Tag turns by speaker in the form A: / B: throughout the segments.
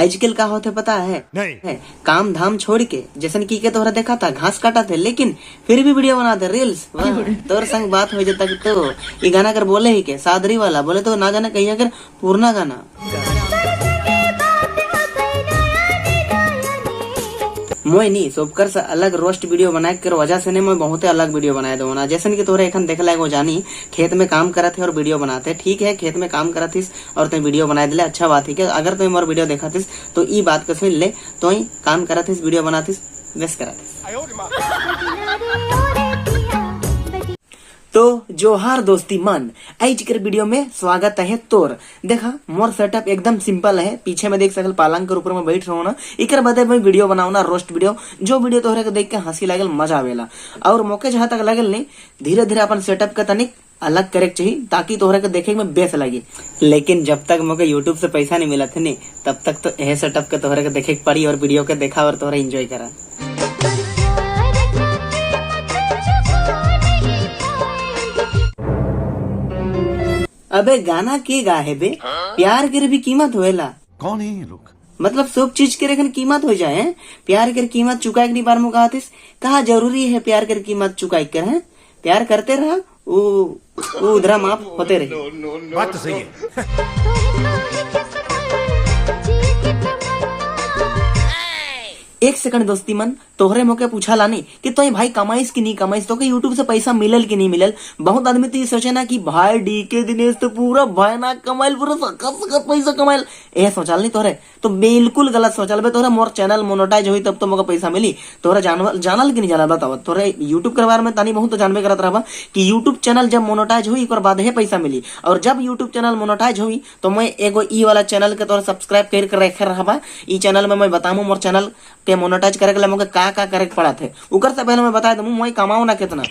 A: आजकल का होते पता है?
B: नहीं।
A: है काम धाम छोड़ के जैसन की के तोहरा देखा था घास काटा थे, लेकिन फिर भी वीडियो बनाते रील्स। वाह, तोर संग बात हो जाता तो ये गाना कर बोले ही के सादरी वाला बोले तो ना जाने कहीं अगर पूर्णा गाना। मोय नी सोबकर से अलग रोस्ट वीडियो बनाए के वजह से नहीं मैं बहुते अलग वीडियो बनाए दो ना। जैसन कि तोहरे एखन देखला एगो जानी खेत में काम करत है और वीडियो बनाते। ठीक है, खेत में काम करत हिस और तुम वीडियो बनाए दिले, अच्छा बात है। अगर तुम मोर वीडियो देखत हिस तो ई बात के सुन ले, तो काम करत हिस वीडियो बनात हिस बेस करत हिस। तो जोहार दोस्ती मन, आज के वीडियो में स्वागत है तोर। देखा मोर सेटअप एकदम सिंपल है, पीछे में देख सकल पालंग के ऊपर में बैठ रहो ना, इकर बदे मैं वीडियो बनाऊं ना रोस्ट वीडियो, जो वीडियो तोहरे के देख के हंसी लागल मजा आवेला। और मौके जहां तक लगल नहीं धीरे धीरे अपन सेटअप के तनिक अलग करे के चाहिए ताकि तोहरे के देखे में बेस लगे। लेकिन जब तक मोके यूट्यूब से पैसा नहीं मिला थे नहीं तब तक तो यह सेटअप के तोहरे के देखे के पड़ी और वीडियो के देखा और तोहरे एंजॉय करा। अबे गाना के गा है बे, प्यार के भी कीमत होएला।
B: कौन है ये लोग?
A: मतलब सब चीज के रेखन कीमत हो जाए, हैं? प्यार के कीमत चुकाए के नहीं बार मुका आतिस। कहा जरूरी है प्यार के कीमत चुकाए कर, हैं? प्यार करते रहा वो उधरा माफ होते रहे।
B: बात तो सही है।
A: एक सेकंड दोस्ती मन, तोहरे मौके पूछा लानी कि तो भाई कमाइस कि नहीं कमाइस, तो के यूट्यूब से पैसा मिलल कि नहीं मिलल। बहुत आदमी तो ये सोचे ना कि भाई डी के दिनेश तो पूरा भयानक कमाइल, पूरा सखत सखत पैसा कमाइल, ए सोचाल नहीं तोहरे तो बिल्कुल गलत सोचाल बे। तोहरे मोर चैनल मोनोटाइज हुई तब तो मोके पैसा मिली। तोहरे जानल कि नहीं जानल बताओ। तोहरे यूट्यूब के बारे में तानी बहुत तो जानबे करत रहबा कि यूट्यूब चैनल जब मोनोटाइज हुई एक बाद ही पैसा मिली। और जब यूट्यूब चैनल मोनोटाइज हुई तो मैं एगो ई वाला चैनल के तोहरे सब्सक्राइब कर रखे रहबा। ई चैनल में मैं बतामू मोर चैनल के मोनेटाइज करे के लिए मोके का का करे के पड़ा थे। उकर से पहले मैं बता दूं मैं कमाऊं ना कितना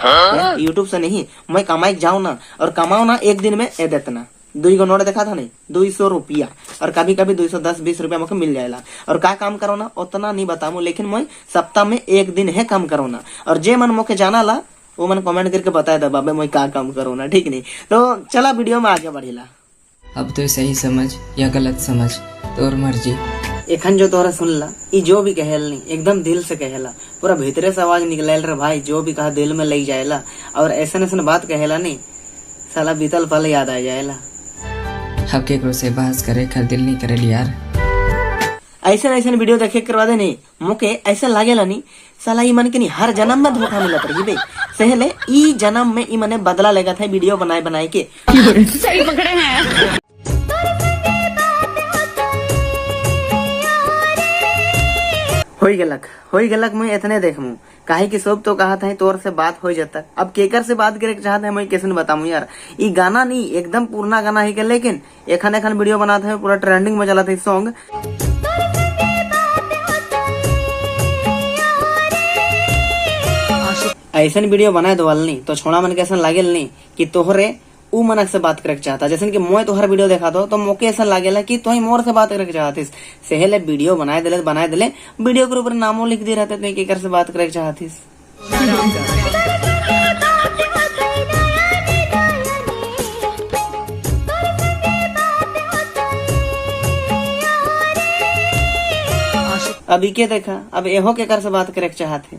A: यूट्यूब से नहीं, मैं कमाई जाऊं ना और कमाऊं ना एक दिन में ए देतना दुई गो नोट देखा था नहीं 200 रुपया और कभी कभी 210-20 रुपया मोके मिल जाएला। और का काम करो ना उतना नहीं बतामू, लेकिन मैं सप्ताह में एक दिन है काम करो ना। और जे मन मोके जाना ला वो मन कमेंट करके बता दे बाबे मैं का काम करो ना, ठीक नहीं। तो चला वीडियो में आगे बढ़ेला।
C: अब तो सही समझ या गलत समझ तोर मर्जी।
A: एखन जो तोहरा सुनला ई जो भी कहेल नहीं एकदम दिल से कहेला, पूरा भीतरे से आवाज निकलेल रे भाई, जो भी कहा दिल में लग जाएला। और ऐसा ऐसा बात कहेला नहीं साला बीतल पल याद आ जाएला।
C: अब केकरो से बहस करे खर दिल नहीं करेल यार।
A: ऐसे ऐसे वीडियो देखे करवा दे नहीं मोके ऐसा लागेला नहीं साला ई मन के नहीं हर जन्म में धोखा मिलत रही बे। सहले ई जन्म में ई मने बदला लेगा था वीडियो बनाए बनाए के।
D: सही पकड़े हैं।
A: होई गलक मैं इतने देखमू काहे कि सब तो कहा था तोर से बात हो जाता। अब केकर से बात करे चाहते हैं मैं कैसे बताऊं यार। ई गाना नहीं एकदम पुराना गाना है के, लेकिन एखन एखन वीडियो बनाते हैं पूरा ट्रेंडिंग में चला था सॉन्ग। ऐसा वीडियो बनाए दो नहीं तो छोड़ा मन के ऐसा लागेल नहीं कि तोहरे उ मनक से बात करे चाहता। जैसे कि मोय तोहर वीडियो देखा दो तो मोके ऐसा लागेला कि तोही मोर से बात करे चाहतिस। सहेले वीडियो बनाए दिले बनाए दिले वीडियो के ऊपर नामो लिख दे रहते तो केकर से बात करे चाहतिस। अभी के देखा अब एहो केकर से बात करे चाहते।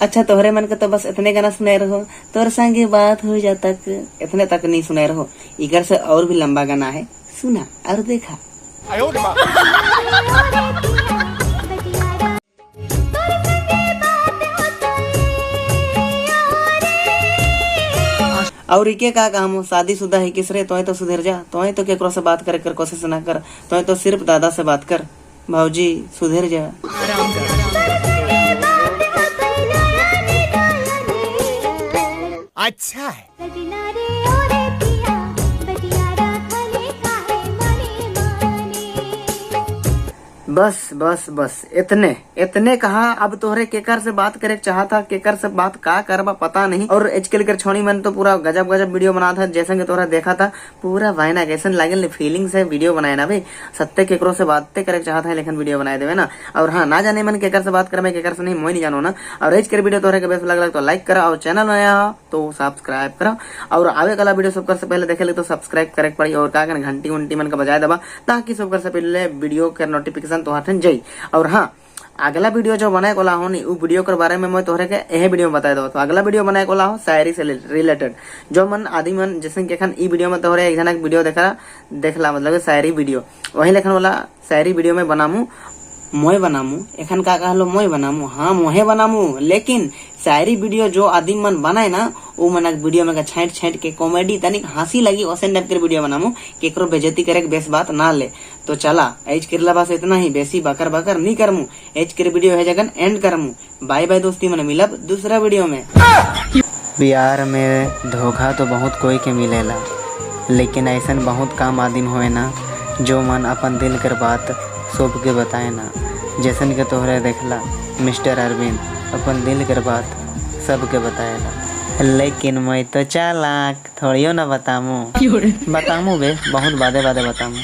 A: अच्छा तोहरे मन के तो बस इतने गाना सुनाए रहो तोहर संगे बात हो जाता इतने तक नहीं सुनाए रहो, इधर से और भी लंबा गाना है सुना और देखा। और इके का काम हो शादीशुदा है किसरे तोय तो सुधर जा, तोय तो केकरो से बात करे कर कोशिश ना कर, तोय तो सिर्फ दादा से बात कर भाऊजी सुधर जा।
B: अच्छा है।
A: बस बस बस, इतने इतने कहा। अब तोहरे केकर से बात करे चाहता, केकर से बात का करबा पता नहीं। और एचकेल कर छोड़ी मन तो पूरा गजब गजब वीडियो बना था, जैसे कि तोहरा देखा था पूरा वायना कैसन लागल फीलिंग से वीडियो बनाए ना भाई। सत्य केकरो से बातें करे चाहता है लेकिन वीडियो बनाए देवे ना। और हाँ, ना जाने मन केकर से बात करे केकर से नहीं, मोई नहीं जानो ना। और एज कर वीडियो तोहरे के बेस लगल तो लाइक करा और चैनल नया हो तो सब्सक्राइब करा। और आवे वाला वीडियो सबकर से पहले देखे ले तो सब्सक्राइब करे पड़ी और का घंटी उंटी मन का बजाय दबा ताकि सबकर से पहले वीडियो के नोटिफिकेशन तोहर ठन जाई। और हाँ, अगला वीडियो जो बनाए कोला हो नी, उ वीडियो के बारे में मैं तोहरे के यही वीडियो में बता दो। तो अगला वीडियो बनाए कोला हो शायरी से रिलेटेड, जो मन आदि मन जैसे कि एखन ई वीडियो में तोहरे एक जना वीडियो देखा देखला मतलब शायरी वीडियो, वही लेखन वाला शायरी वीडियो में बनामू, मोय बनामू। एखन का कहलो मोय बनामू, हाँ मोहे बनामू, लेकिन शायरी वीडियो जो आदि मन बनाए ना उ मन वीडियो में छांट छांट के कॉमेडी तनिक हंसी लगी ओसन टाइप के वीडियो बनामू, केकरो बेइज्जती करे के बेस बात ना ले। तो चला एज किरला बस इतना ही, बेसी बकर बकर नहीं करमू, एज के वीडियो है जगन एंड करमू। बाय बाय दोस्ती, मन मिलब दूसरा वीडियो में।
C: प्यार में धोखा तो बहुत कोई के मिलेला, लेकिन ऐसन बहुत कम आदमी होए ना जो मन अपन दिल कर बात सोप के बताए ना। जैसन के तोहरे देखला मिस्टर अरविंद अपन दिल कर बात सबके बताएला, लेकिन मैं तो चालाक थोड़ियो ना बतामू, बतामू बे बहुत बादे बादे बतामू।